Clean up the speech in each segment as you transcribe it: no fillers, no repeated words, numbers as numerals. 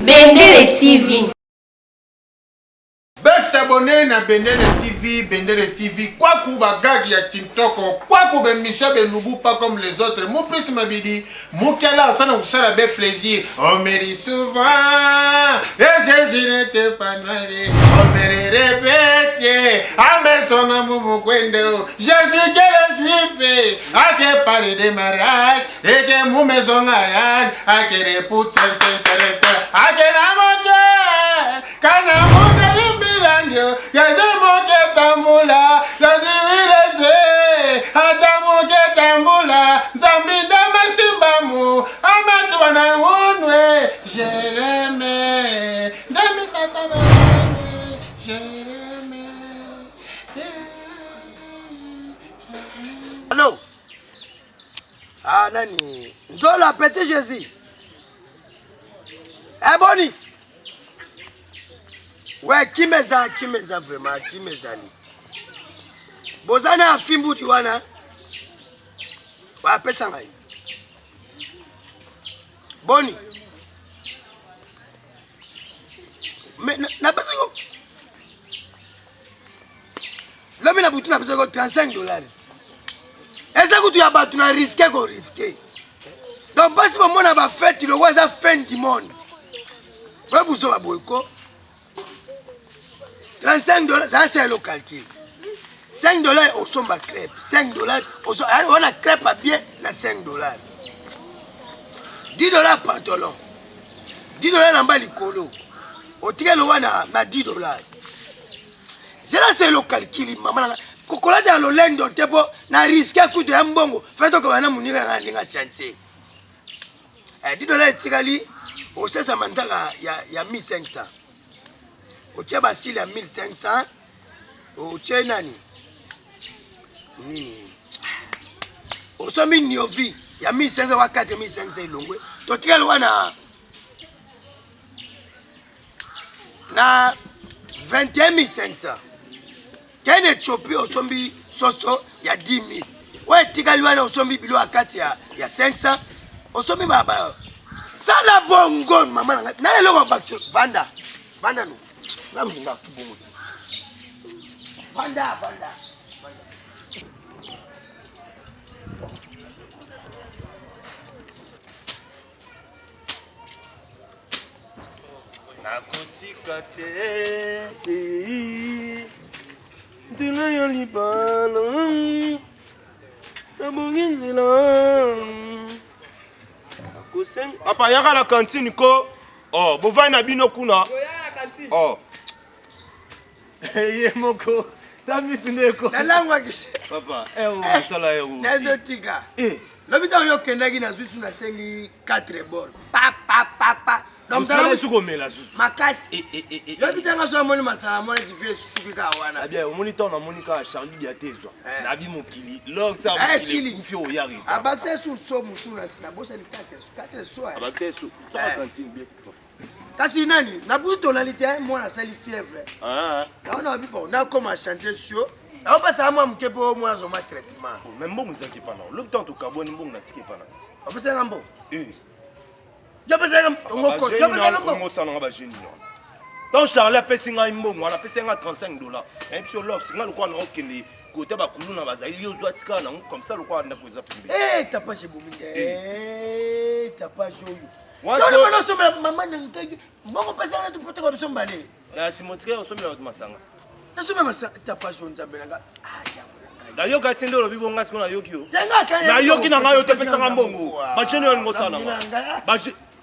Bendele TV. Besabone na Bendele TV, Bendele TV, kwaku ba gag ya Tintoko, kwaku be mission be lubu pas comme les autres. Mu plus mabidi, mukela asana kusala be plaisir. On me dit souvent, et Jésus n'était pas noir. On me répète, amesonga mumukwendo. Jésus que le juif, a ke parler de mariage, et que mumesonga yan, a ke repousse, a ke namoke. Kana moke yimbilandio, yaze moke tambula, yaziwileze, ata moke tambula, Nzambi ndama simbamu, amatuba na unwe, Jereme, Nzambi tata na unwe, Jereme. Allô? Ah, nani? Nzola, petit Jésus. Eh, boni? We, kimeza, kimeza vraiment, kimezali. Boza na fimbuti wana? Bapesa ngai. Boni? Mais napesa yo lobi na butu napesa yo 35 dollars. Eza kutu ya bato na riske ko riske. Donc basi bamona ba fete lokola eza fin du monde. Oyo buzoba boye ko 35 dollars ça c'est le calcul. 5 dollars osomba crêpe, 5 dollars wana crêpe à bien na 5 dollars. 10 dollars pantalon. 10 dollars lamba likolo. Otikali wana na 10 dollars. Zela c'est le calcul mama na kokolata ya lolendo te mpo na riske kutu ya mbongo fai tokaba na moninga na ngai ndenge chantier eh, 10 dollars etikali osesa manzaka ya, ya 1500 otie basili ya 1500 otie nani nini osombi niovi ya 1500 wa 4500 elongwe totikali wana na 21500 kende Ethiopie osombi soso ya 10000 oyo etikali wana osombi bilo ya kati ya, ya 500 osombi ba sala bongo mama na ngai na eloko bakisi vanda vanda no namulinga bongo vanda vanda Nakotika te sei nzela ya libala nabongi nzela nakosenga papa yaka na cantine ko oh bovandi na bino kuna oh ye moko tambisi ndeko nalangwaki papa ero mosala ero nazotika eh. lobi ntango yo okendaki nazwi su nasengi 4 bor papapapa komela susu makasi eh, eh, lobi ntango so amoni masala mona ti vie esuki kaka wana bien omoni ntango namoni kaka charlie biate ezwa nabi mokili lorkufi oyari abakisa esu so mosu nabosani 4 so abakisa esu bien kasi nani na butu tolali te mwana asali fièvre ah. yango na babi bon nakoma chantier sio akopesa mwa moke mpo mwana azoma traitement oh, mais mbongo ezalaki epa na lobi ntango tokabwani mbongo natiki epa na opesaka mbongo eh. yo opesaka mbongo osalanga bageni wana ntango charlie apesi ngai mbongo wana apesi ngai 35 dollar nayebi biso lofs ngai lokola naokende kote bakuluna bazali yo ozwa tikala nango comme ça lokola ndako eza pembeni eh, tapage ebomi eh, tapage oyo Tolo bana osombela mama na ngai mbongo pesa wana tupoteka biso mbale. Na simo tika osombela bato masanga. Nasombela masanga tapage oyo nzambe na ngai. Ah yango na ngai. Nayoka se nde olobi bonga sikoyo nayoki yo. Nayoki na ngai yo te pesanga mbongo. Bajene oyo lingo osala nga.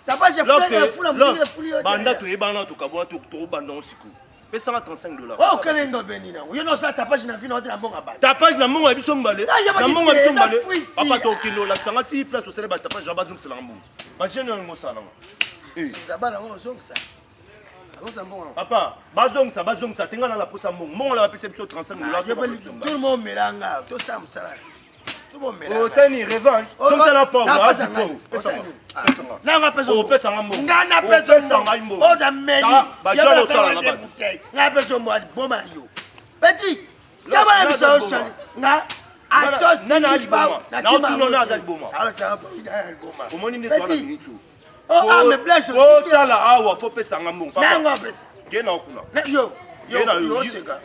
Tapage ya fula fula fula. Banda toyebana tokabwana tokobanda ngo sikoyo. Pesa nga 35 dollars. Oh, kale ndo beni na. Yo no sa tapage na vino na mbongo ba. Tapage na mbongo ya biso mbale. Na mbongo ya biso mbale. Papa to kendo la sanga ti place osala ba tapage ba zongisa na mbongo. Ba jeune yo ngo sala nga. Eh. Bana ngo zongisa. Azongisa mbongo. Papa, bazongisa bazongisa te nga na la posa mbongo. Mbongo la bapesa biso 35 dollars. Tout le monde melanga, to sa musala. osani revanche totala pauvreopesanga mbongo mbongo nga pesa mbongo boma yo petit kabana biso osani nga nana aliboma naotuna na aza liboma omoni nde toana minute. Oh, ah, mais Osala awa fo pesa nga mbongo. Papa. Nanga pesa. Ke na kuna. Na yo. Yo yo seka.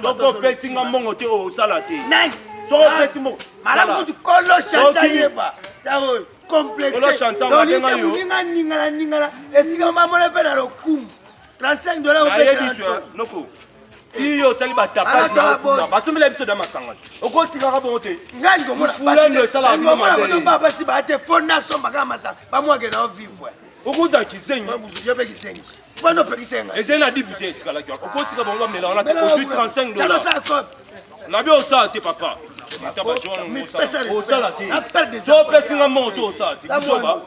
Soki opesi nga mbongo te osala te. Nani? Soki opesi mbongo. Malamu kutu kolo chanta yeba. Tawo complexe. Kolo chanta babenga yo. Ninga ningala ningala esika mamona pe na lokumu. 35 dollars nayebi so noko ti yo osali batapage na kuna basombela biso da masanga okotikaka bongo te ngai ngomona basi bate fo nasomba kaka masanga bamwake na ovivre okozala kizengi yo mpe kizengi wana opekisa ngai ezali na dibu te etikalaki wana okotika bango bamela wana te ozwi 35 dollars nabi osala te papa osala te so opesi nga mbongo te osala te bisoba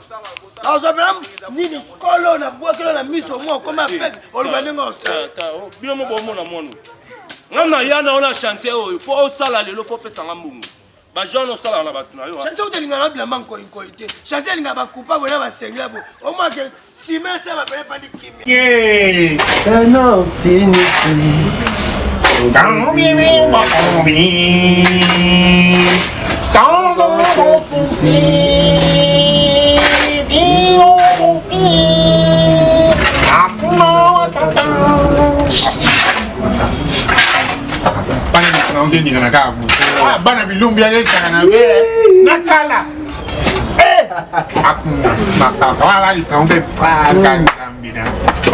azwapela nini kolo na bwakelo na miso mwa okoma feke oluka ndenge osala oh, bino mo bomona mwana nga na ya na ona chantier oyo mpo osala lelo fo opesa nga mbongo bajeune osalaka na bato na yo chantier kuta elingaka na bilamba nkoinkoi te chantier elingaka bakupa boye na basengla bo omwake sima esa bapele efandi kimia Sans aucun souci, vivons mon fils. Bana mikana nde ningana kaka ah, bana bilumbi ayesaka na be na kala eh! akuna makaka wana likango mpe nzambe na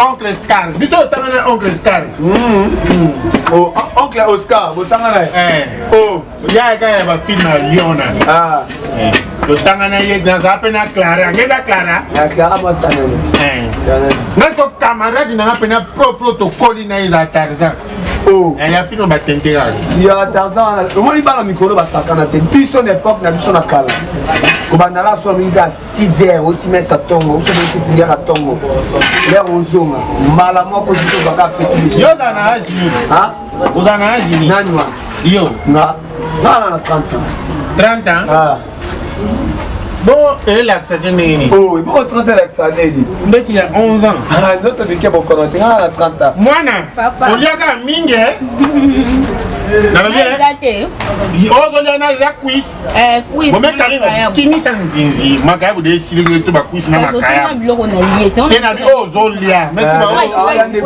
oncle scar biso otanga na oncle scar mm. oh, oncle oscar botanga na ye eh. oh. ya kaka ya bafilme ya lion na ah. eh. totanga na ye nazala mpe na clara nge eza clara clara mwasanene eh. nga siko camarade nanga mpena propre tokoli na ye eza tarzan oh. eh, ya filme batente kaka ya tarzan omoni bana mikolo basakana te biso na epoke na biso na kala kobandaka so mingi kaka 6 heures oti mesa ntongo osoki oti priere ya ntongo lere ozonga mbala moko biso ozwaka petit yo ozala na age nini ozala na age nini nani wana yo nga nga na 30 ans 30 ans ah. bon elakisa te ndenge nini oh ebongo 30 elakisa nini ndeti ya 11 ans ah, nzoto mike bokono te nga na 30 ans mwana oliaka mingi eh? nalobi ozolia na eza cuisse Eh, bomekali kinisa nzinzi makayabu de esili to bakwisi na makayabu te na bi oyo ozolia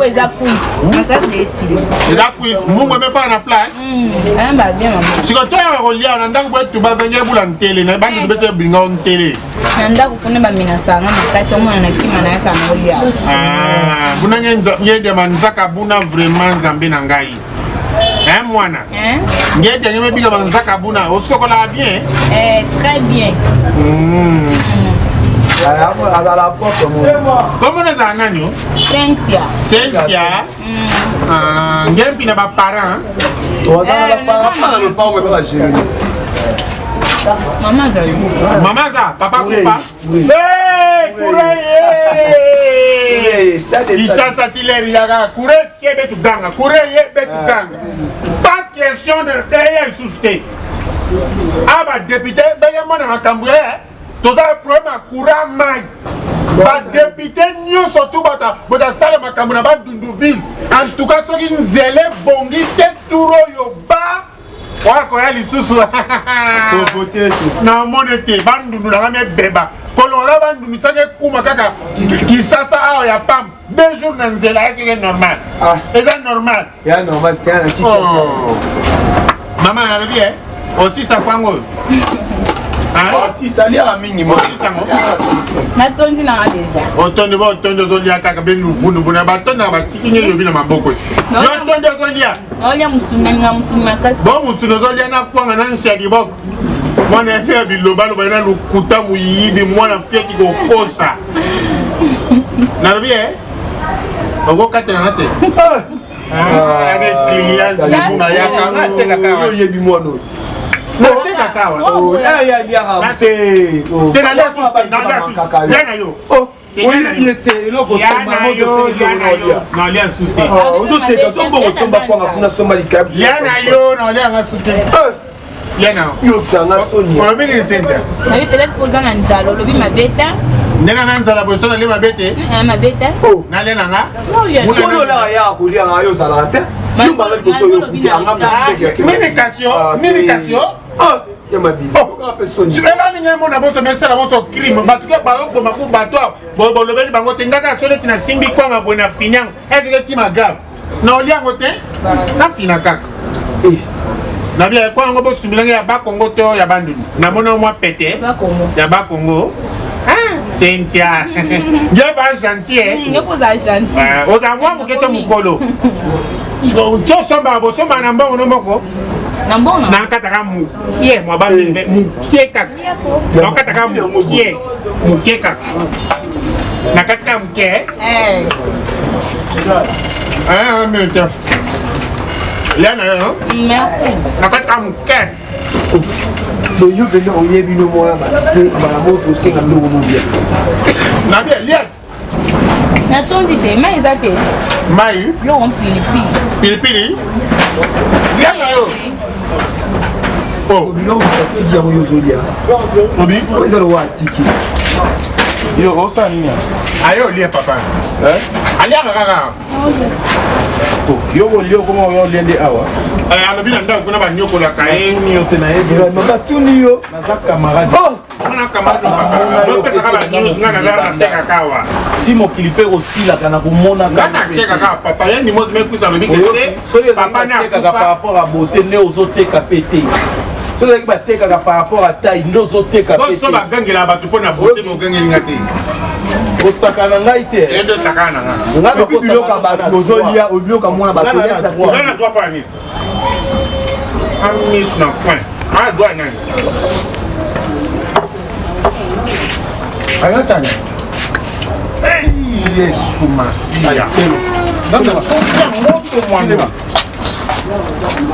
eza kwisi mungu emefaka na place hmm, siko tiaka kolia na ndako boye tuba venge ebula ntele na bandu bete ebinga o ntele na ndako kuna bamenasanga makasi omona na kima na yaka na olia ah, buna ngedema nzaka buna vraiment nzambe na ngai Hein mwana Hein? Ngete ngeme bika banzaka buna osokolaka bien Eh, très bien. Mm. Azala propre mo. Comment ezala nani yo? Cynthia. Cynthia. Mm. Ah, ngempi na ba parents. Ozala na ba parents na lopango ba gérer. Maman azali. Maman aza, papa kufa. Kinshasa ti leri yaka kure ke betu ganga kure ye betu ah. ganga pas question de eya lisusu te a ba député benge mona makambo ye toza problème ya courant mai badepute nyonso tu botasala makambo na bandunduville en tout cas soki nzela ebongi te tour oyo ba oya koya lisusu namoni ete bandundu nanga mebeba kolongola bandundu ntango ekuma kaka kisasa awa ya pam deux jours na nzela esoki normal ah. eza normal ya normal te na oh. mama nalobi e osisa kwango oyo osisa aliaka mingi osisango natondi nanga deja otondi ba otondi ozolia kaka be luvunubuna batondaka batiki nge elobi na maboko si yo otondi ozolia Naolia musuni nalinga musuni makasi. Bo musuni ozolia na kwanga na nsi ya liboko. Mwana yake ya bilobaloba na lokuta moyibi mwana fieti kokosa. Nalobi eh? Okokatela nga te. Ah, ake client libunga yaka nga atekaka awa. Oyebi mwana oyo. Natekaka awa. Oh, ya liaka te. Te nalia susu te, nalia susu. Ya na yo. Oh. oyebi ete eloko nalia lisusu te ozoteka sombongo osomba kwanga kuna somba likabu ya na yo nalia yanga su te ya na yokisanga soni olobi nini sentia nabi peut-être oza na nzala olobi mabe te nde na nzala boye so nalie mabe te mabe te nalia na nga mokolo olaka yaka kolia nga yo ozalaka te yo mbala liboso oyo okute anga mini kasio mini kasio. Ya mabili. Oyoka mpe soni. Elani ngai mona boso mesala boso crime bato ke bayoboma ku bato awa bolobeli bango te ngai kaka so neti nasimbi kwanga boye na fini yango esoki ekima grave na olia yango te nafina kaka Eh. nabia kwanga yango bosumbela ngai ya bakongo to ya bandundu namona mwa pete ya bakongo Cynthia nge ba gentil eh. Nge kozala gentil. Eh, ozala mwa moke to mokolo tosomba bosomba na mbongo no moko Na mbongo? Nakataka mokie mwa bamimbe mokie kaka nakataka mokie mokie kaka nakati kaka mokie Eh. minute lia na yo Merci. nakati kaka moke Mais yo mpenza oyebi no mwana te mbala moko tosenga biloko mobia. Nabia lia Natondi te, mai eza te. Mai? Biloko pilipili. Pilipili? Lia na yo. Oh. Biloko atiki yango yo ozolia. Obi? Oyo eza lokola atiki. Yo osala nini? Ayo olia papa. Eh? Aliaka kaka. Yo kolia okoma oyo olia nde awa. Eh, alobi na ndako kuna banyokolaka ye. Batuni yo te nayebi. Vraiment batuni yo. Naza camarade. Oh! Nga camarade no papa. Bopesaka ba news nga naza natekaka awa. Ti mokili mpe kosilaka na komonaka. Nga natekaka papa ye nimozi mekusa alobi ke te. Soki ezalaki batekaka par rapport à beauté nde ozoteka mpe te. Soki ezalaki batekaka par rapport à taille nde ozoteka mpe te. Boso bagangelaka bato mpo na beauté bogangeli nga te. Kosakana ngai te. Ye nde osakana na nga. Et puis biloko ya bato ozolia biloko ya mwana bato. Nga na droit mpo ya nini? Amis na coin. Ah, droit nani? Ayosana. Yesu Masiya. Donc, soki yango to mwana.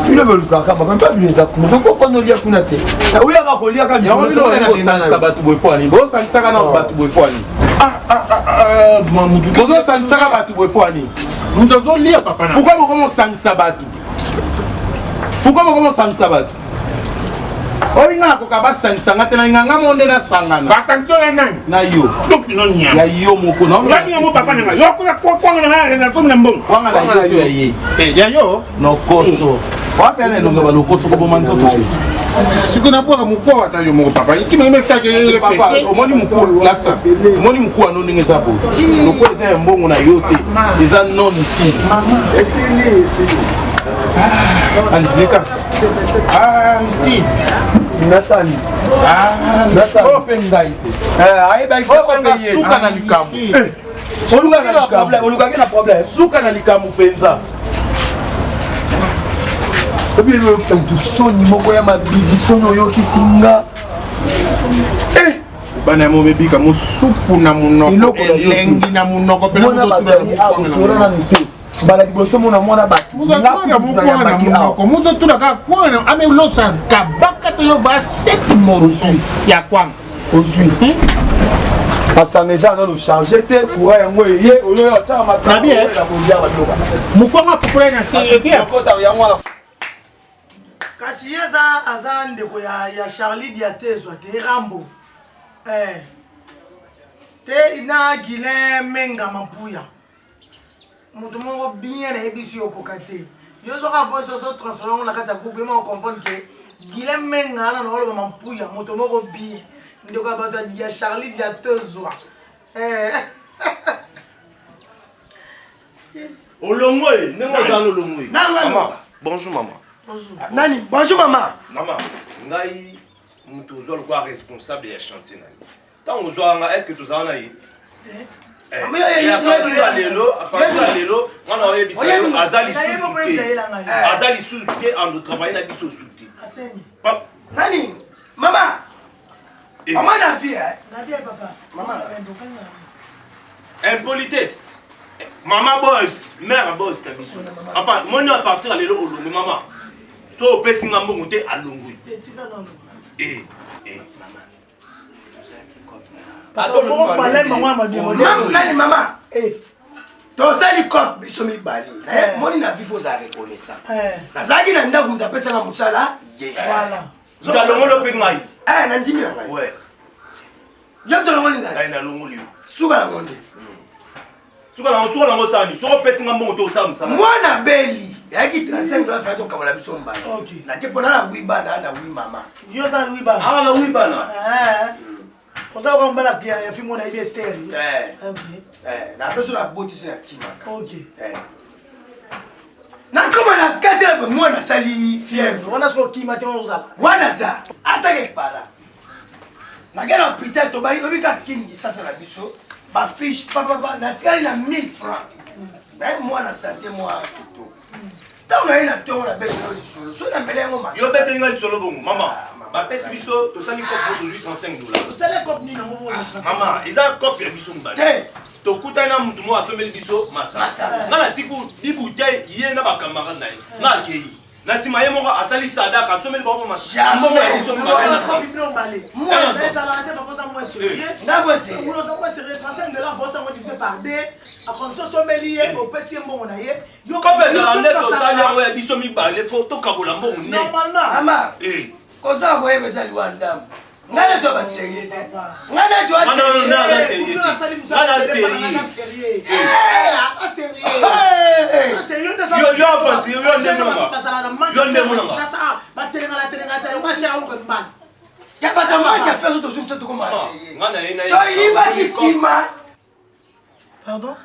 Bino bolukaka makambo mpe bino eza kuna tokofanda olia kuna te oyaka kolia kaka yango bino bosangisa bato boye mpo ani bosangisaka na bato boye mpo ani bozosangisaka bato boye mpo ani moto azolia papa na pourquoi bokomi osangisa bato pourquoi bokomi osangisa bato oyo nga nakoka basangisa nga te nalinga nga mo nde nasangana basangisa na nani na yo tokino nyama ya yo moko ngai yango papa na ngai yo kola kwanga na ngai nakomi na mbongo kwanga na yo to ya ye eh, ya yo lokoso wapi ana elonga balokoso koboma nzoto sikoyo nabwaka mokuwa ata yo moko papa ikima imesake omoni mokuwa lakisa omoni mokuwa no ndenge eza boye lokola eza ya mbongo na yo te eza non utile esili esili ali leka aristide nasani oyo mpe ngai te ayebaki oyo mpe nga suka na likambo olukaki na problème suka na likambo mpenza obi oyokisa motu soni moko ya mabibi soni oyokisi nga eh! bana ya mobebika mosupu na monoko elengi na monoko mpe akosola nanu te mbala liboso mona mwana bato na monoko mozotula kaka kwanga amelosa kabaka to yo va 7 morceau ya kwanga ozwi masanga eza nano charge te courant yango eye oyo otyaka masanga mokwanga apopola na se yango wana kasi ye aza aza ndeko ya, ya charlie diatezwa te rambo eh. te na guilin menga mampuya moto moko bien nayebisi yo okoka te yo soki voice oso transforme yango na kati ya groupe yo moko comprendre ke guilin menga wana na oloba mampuya moto moko bien ndeko ya bato ya charlie diatezwa eh. Olongwe ndenge oza olongwe. Mama, bonjour mama. Bonjour. Ah, Nani? Bonjour mama. Mama, ngai mutu ozwa lokola responsable ya chantier na yo. Ntango ozwa nga est-ce que tozala na ye? Eh. Eh, lelo à partir ya lelo nga na oyebisa yo aza lisusu te aza lisusu te ando travaille na biso su te nani mama eh. mama na vie eh? mama impolitesse mama boys mère boys na biso papa moni à partir ya lelo olongwi mama so opesi nga mbongo te alongwi eh, eh. nani mama eh. tosali cop biso mibale naye moni na vive ozala reconnaissant nazalaki na ndako moto apesaka mosala ye alongoli mpe ngai nandimi na ngai yo moto olongoli ngai nalongoli yo suka nango nde suka nango suka nango osali soki opesi nga mbongo te osala mosala mwana beli. Eyaki 35 dollars faya tokabola biso mbala. Nake mpo na wi bana na wi mama. Yo oza wi bana. Ah na wi bana. Eh. Oza kwa mbala ya ya fimo na idée Esther. Eh. Okay. Eh, na biso na botisi na kimaka. Okay. Eh. Nakoma na kati ya mwana asali fièvre. Wana soko kima te ozala. Wana za atake para. Nake na hôpital tobayi obi ka kingi sasa na biso ba fiche papa papa natikali na 1000 francs. Mais mwana santé mwa kitoko. Ntango naye na ntongo nabeteli yo lisolo soki namela yango masa. Yo beteli nga lisolo bongo mama. Bapesi biso tosali cope po tozwi 35 dollars. Osali cope nini yango bongo? Mama, eza cope ya biso mibale. Te. Tokutani na mutu moko asombeli biso masanga. Nga natiki dibouteille ye na ba camarade na ye. Nga akei. Na nsima ye moko asali sadaka asombeli bango masanga. Mbongo ya biso mibale na sens. Ezalaka te papa oza moins sérieux. Nga moins sérieux. Oza moins sérieux 35 dollars vosa ngo divisé par 2. Akomisi osombeli ye opesi ye mbongo na ye. Kope ezala nde tosali yango ya biso mibale fo tokabola mbongo net. Normalement. Mama. Eh. Koza koyeba eza liwa ndambo. Ngai na to ba sérieux te. Ngai na to Non non non na sérieux te. Nga na sérieux. Yo yo avance yo nde monanga. Yo nde monanga. Batelengana telengana telengana tshela ngo mbani. Yabata maki affaire tozwi moto tokoma sérieux. Nga na ye na ye. Toyibaki nsima. Pardon?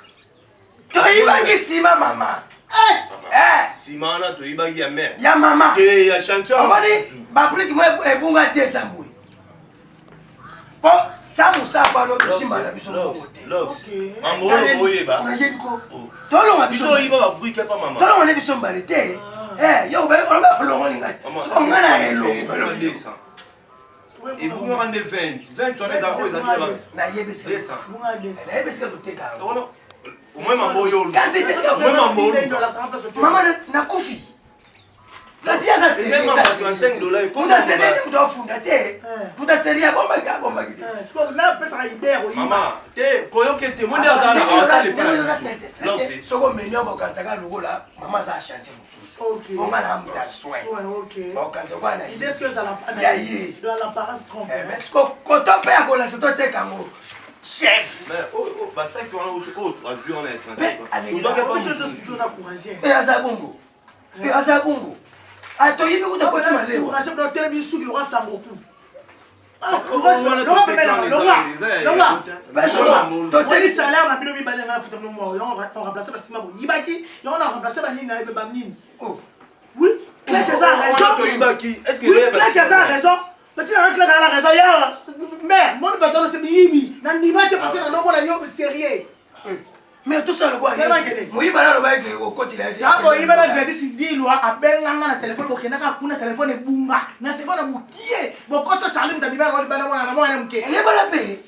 Toyibaki nsima mama. Eh! Eh! Nsima wana toyibaki ya mère. Ya mama. Te ya chantier. Omoni bapliki mo ebunga te sambwe. Po sa mosala pano tosimba na biso mbongo te. Mambo oyo oyeba. Onayebi ko. Tolonga biso. Biso oyiba ba brique pa mama. Tolonga ne biso mbale te. Eh, yo oloba olongoli ngai. Soko ngai na elongo. Ebungaka nde 20 20 wana eza oyo ezalaki nayebi esika toteka yango omwe mambo oyo kasi mama nakufi kasi ye aza serieux aserie te moto afunda te moto aserie abombaki abombaki te te koyoka ete monde aza na soki omemi yango bokanisaka lokola mama aza achantier mosusu onga na moto asoin bakokanisa lokola na ya ye mais siko koto mpe ya kolakisa toteka yango chef basaki wana oyo azwi wana ya 35 aza bongo aza bongo toyibi kuta koti malewa telemi suki lokola sangoku toteli salaire na bino mibale nga nafuta bino moko yango remplace basima boyibaki yango na remplace banini na banini oui claque eza raison oui claque eza raison petit na claque eza raison ya mais moni bato wana se biyibi na ndima te parce que na nomona yo sérieux Mais tosala lokola Yesu. Moyiba na aloba ete okotela ye te. Akoyiba na Gladys Dilwa abenganga na telefone bokendaka kuna telefone ebunga na seconde mokie bokosa Charlie Mutabiba yango libanda mwana na mwana moke. Eyebana mpe.